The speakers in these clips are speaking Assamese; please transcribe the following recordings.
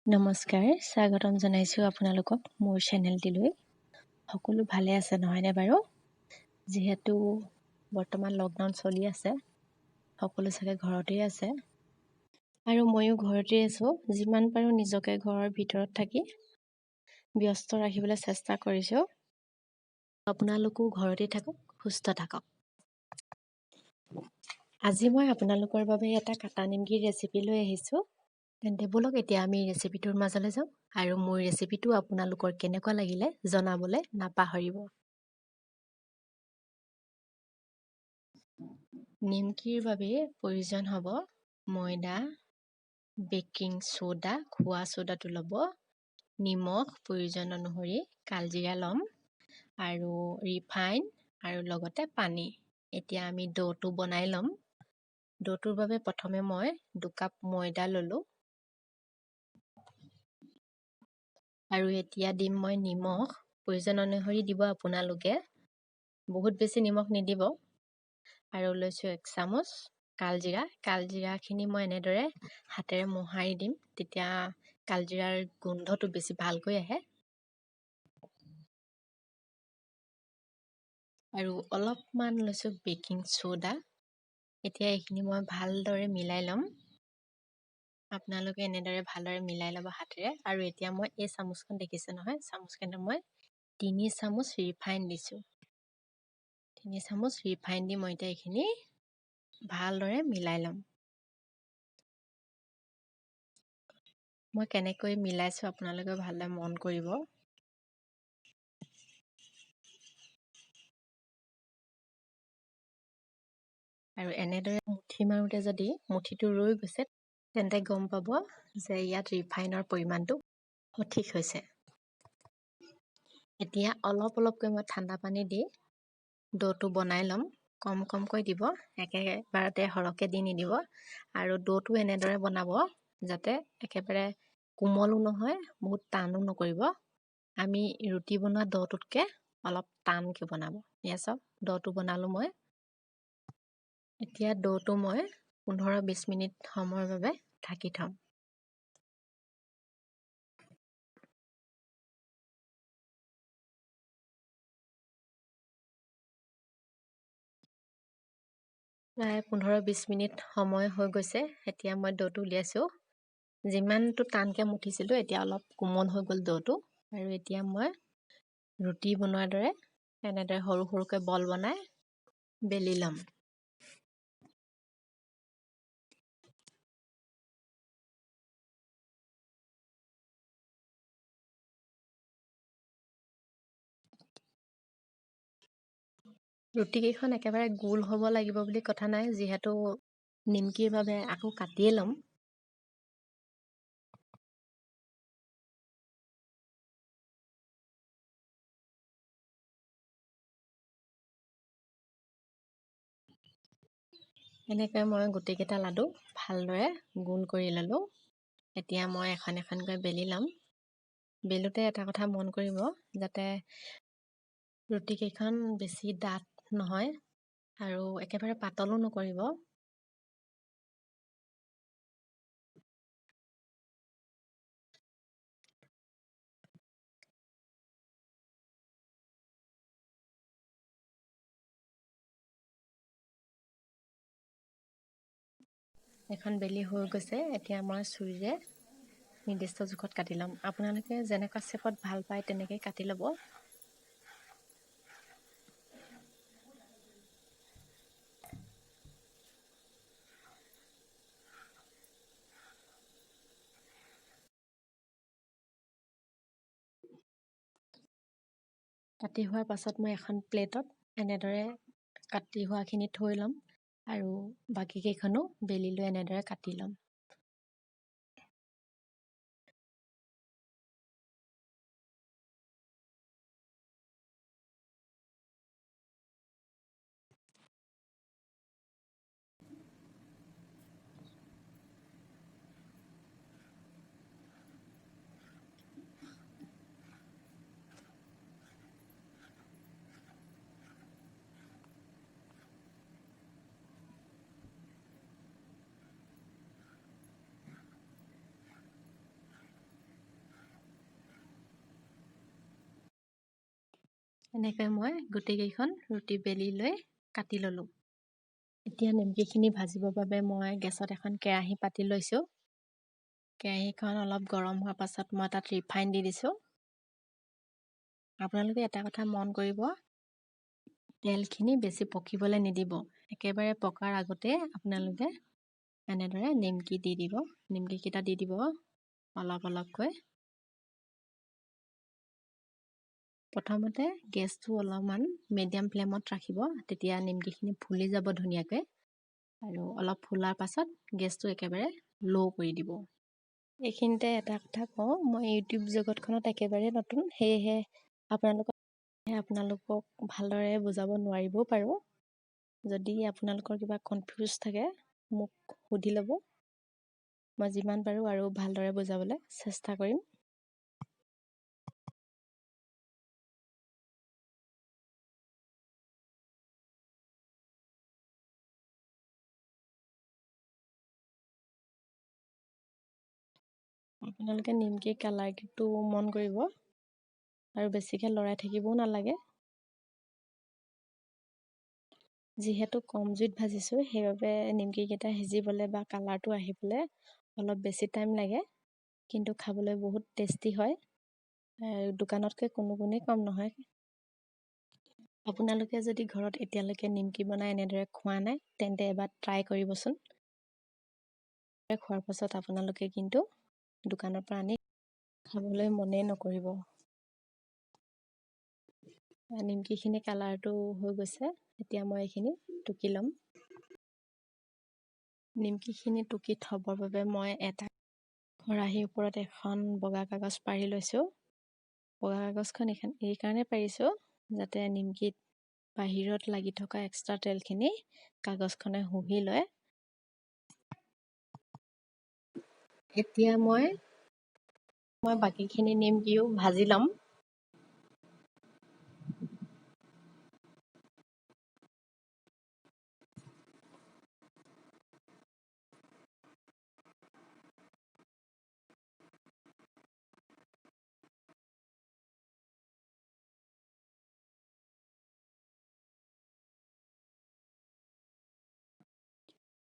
নমস্কাৰ, স্বাগতম জনাইছোঁ আপোনালোকক মোৰ চেনেলটিলৈ। সকলো ভালে আছে নহয়নে বাৰু? যিহেতু বৰ্তমান লকডাউন চলি আছে, সকলো চাগে ঘৰতেই আছে আৰু ময়ো ঘৰতেই আছোঁ। যিমান পাৰোঁ নিজকে ঘৰৰ ভিতৰত থাকি ব্যস্ত ৰাখিবলৈ চেষ্টা কৰিছোঁ। আপোনালোকো ঘৰতেই থাকক, সুস্থ থাকক। আজি মই আপোনালোকৰ বাবে এটা কাটা নিমকিৰ ৰেচিপি লৈ আহিছোঁ। তেন্তে ব'লক এতিয়া আমি ৰেচিপিটোৰ মাজলৈ যাওঁ আৰু মোৰ ৰেচিপিটো আপোনালোকৰ কেনেকুৱা লাগিলে জনাবলৈ নাপাহৰিব। নিমকিৰ বাবে প্ৰয়োজন হ'ব ময়দা, বেকিং চ'ডা, খোৱা চ'ডাটো ল'ব, নিমখ প্ৰয়োজন অনুসৰি, কালজিৰা ল'ম আৰু ৰিফাইন আৰু লগতে পানী। এতিয়া আমি ড'টো বনাই ল'ম। ড'টোৰ বাবে প্ৰথমে মই 2 কাপ ময়দা ল'লোঁ আৰু এতিয়া দিম মই নিমখ। প্ৰয়োজন অনুসৰি দিব আপোনালোকে, বহুত বেছি নিমখ নিদিব। আৰু লৈছোঁ 1 চামুচ কালজিৰা। কালজিৰাখিনি মই এনেদৰে হাতেৰে মোহাৰি দিম, তেতিয়া কালজিৰাৰ গোন্ধটো বেছি ভালকৈ আহে। আৰু অলপমান লৈছোঁ বেকিং চ'ডা। এতিয়া এইখিনি মই ভালদৰে মিলাই ল'ম। আপোনালোকে এনেদৰে ভালদৰে মিলাই ল'ব হাতেৰে। আৰু এতিয়া মই এই চামুচখন দেখিছে নহয়, চামুচখনত মই 3 চামুচ ৰিফাইন দিছোঁ। 3 চামুচ ৰিফাইন দি মই এতিয়া এইখিনি ভালদৰে মিলাই ল'ম। মই কেনেকৈ মিলাইছোঁ আপোনালোকে ভালদৰে মন কৰিব। আৰু এনেদৰে মুঠি মাৰোঁতে যদি মুঠিটো ৰৈ গৈছে, তেন্তে গম পাব যে ইয়াত ৰিফাইনৰ পৰিমাণটো সঠিক হৈছে। এতিয়া অলপ অলপকৈ মই ঠাণ্ডা পানী দি ড'টো বনাই ল'ম। কম কমকৈ দিব, একেবাৰতে সৰহকৈ দি নিদিব। আৰু ড'টো এনেদৰে বনাব যাতে একেবাৰে কোমলো নহয়, বহুত টানো নকৰিব। আমি ৰুটি বনোৱা ড'টোতকৈ অলপ টানকৈ বনাব। এয়া চাওক, ড'টো বনালোঁ মই। এতিয়া ড'টো মই 15-20 মিনিট সময়ৰ বাবে ঢাকি থ'ম। প্ৰায় 15-20 মিনিট সময় হৈ গৈছে। এতিয়া মই ড'টো উলিয়াইছোঁ। যিমানটো টানকৈ মুঠিছিলোঁ এতিয়া অলপ কোমল হৈ গ'ল ড'টো। আৰু এতিয়া মই ৰুটি বনোৱাৰ দৰে এনেদৰে সৰু সৰুকৈ বল বনাই বেলি ল'ম। ৰুটিকেইখন একেবাৰে গোল হ'ব লাগিব বুলি কথা নাই, যিহেতু নিমকিৰ বাবে আকৌ কাটিয়ে ল'ম। এনেকৈ মই গোটেইকেইটা লাডু ভালদৰে গোল কৰি ল'লোঁ। এতিয়া মই এখন এখনকৈ বেলি ল'ম। বেলোতে এটা কথা মন কৰিব, যাতে ৰুটিকেইখন বেছি ডাঠ নহয় আৰু একেবাৰে পাতলো নকৰিব। এখন বেলি হৈ গৈছে। এতিয়া মই চুৰিৰে নিৰ্দিষ্ট জোখত কাটি ল'ম। আপোনালোকে যেনেকুৱা শ্বেপত ভাল পায় তেনেকৈ কাটি ল'ব। কাটি হোৱাৰ পাছত মই এখন প্লেটত এনেদৰে কাটি হোৱাখিনি থৈ ল'ম আৰু বাকীকেইখনো বেলি লৈ এনেদৰে কাটি ল'ম। এনেকৈ মই গোটেইকেইখন ৰুটি বেলি লৈ কাটি ল'লোঁ। এতিয়া নিমকিখিনি ভাজিবৰ বাবে মই গেছত এখন কেৰাহী পাতি লৈছোঁ। কেৰাহীখন অলপ গৰম হোৱাৰ পাছত মই তাত ৰিফাইন দি দিছোঁ। আপোনালোকে এটা কথা মন কৰিব, তেলখিনি বেছি পকিবলৈ নিদিব। একেবাৰে পকাৰ আগতে আপোনালোকে এনেদৰে নিমকি দি দিব, নিমকিকেইটা দি দিব অলপ অলপকৈ। প্ৰথমতে গেছটো অলপমান মিডিয়াম ফ্লেমত ৰাখিব, তেতিয়া নিমকিখিনি ফুলি যাব ধুনীয়াকৈ। আৰু অলপ ফুলাৰ পাছত গেছটো একেবাৰে ল' কৰি দিব। এইখিনিতে এটা কথা কওঁ, মই ইউটিউব জগতখনত একেবাৰে নতুন, সেয়েহে আপোনালোকক ভালদৰে বুজাব নোৱাৰিবও পাৰোঁ। যদি আপোনালোকৰ কিবা কনফিউজ থাকে মোক সুধি ল'ব, মই যিমান পাৰোঁ আৰু ভালদৰে বুজাবলৈ চেষ্টা কৰিম। আপোনালোকে নিমকি কালাৰটো মন কৰিব আৰু বেছিকৈ লৰাই থাকিবও নালাগে। যিহেতু কম জুইত ভাজিছোঁ, সেইবাবে নিমকিকেইটা সিজিবলৈ বা কালাৰটো আহিবলৈ অলপ বেছি টাইম লাগে, কিন্তু খাবলৈ বহুত টেষ্টি হয়। দোকানতকৈ কোনো গুণেই কম নহয়। আপোনালোকে যদি ঘৰত এতিয়ালৈকে নিমকি বনাই এনেদৰে খোৱা নাই, তেন্তে এবাৰ ট্ৰাই কৰিবচোন। খোৱাৰ পাছত আপোনালোকে কিন্তু দোকানৰ পৰা আনি খাবলৈ মনেই নকৰিব। নিমকিখিনি কালাৰটো হৈ গৈছে, এতিয়া মই এইখিনি টুকি ল'ম। নিমকিখিনি টুকি থ'বৰ বাবে মই এটা খৰাহীৰ ওপৰত এখন বগা কাগজ পাৰি লৈছোঁ। বগা কাগজখন এইকাৰণে পাৰিছোঁ যাতে নিমকিত বাহিৰত লাগি থকা এক্সট্ৰা তেলখিনি কাগজখনে শুহি লয়। এতিয়া মই বাকীখিনি নিমকিও ভাজি ল'ম।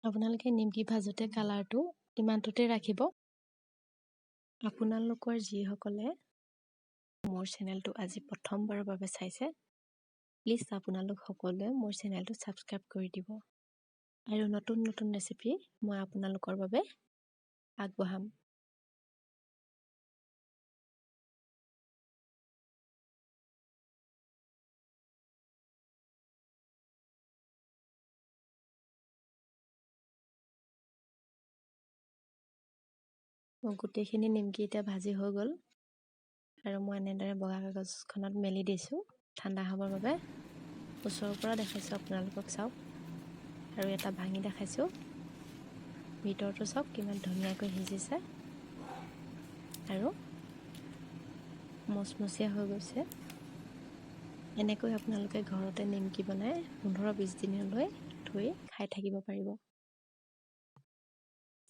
আপোনালোকে নিমকি ভাজোতে কালাৰটো ইমানটোতে ৰাখিব। আপোনালোকৰ যিসকলে মোৰ চেনেলটো আজি প্ৰথমবাৰৰ বাবে চাইছে, প্লিজ আপোনালোক সকলোৱে মোৰ চেনেলটো ছাবস্ক্ৰাইব কৰি দিব আৰু নতুন নতুন ৰেচিপি মই আপোনালোকৰ বাবে আগবঢ়াম। গোটেইখিনি নিমকি এতিয়া ভাজি হৈ গ'ল আৰু মই এনেদৰে বগা কাগজখনত মেলি দিছোঁ ঠাণ্ডা হ'বৰ বাবে। ওচৰৰ পৰা দেখাইছোঁ আপোনালোকক, চাওক। আৰু এটা ভাঙি দেখাইছোঁ, ভিতৰটো চাওক কিমান ধুনীয়াকৈ সিজিছে আৰু মচমচীয়া হৈ গৈছে। এনেকৈ আপোনালোকে ঘৰতে নিমকি বনাই 15-20 দিনলৈ থৈ খাই থাকিব পাৰিব।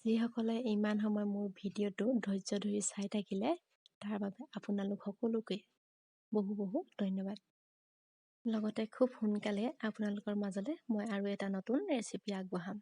যিসকলে ইমান সময় মোৰ ভিডিঅ'টো ধৈৰ্য ধৰি চাই থাকিলে, তাৰ বাবে আপোনালোক সকলোকে বহু বহু ধন্যবাদ। লগতে খুব সোনকালে আপোনালোকৰ মাজলৈ মই আৰু এটা নতুন ৰেচিপি আগবঢ়াম।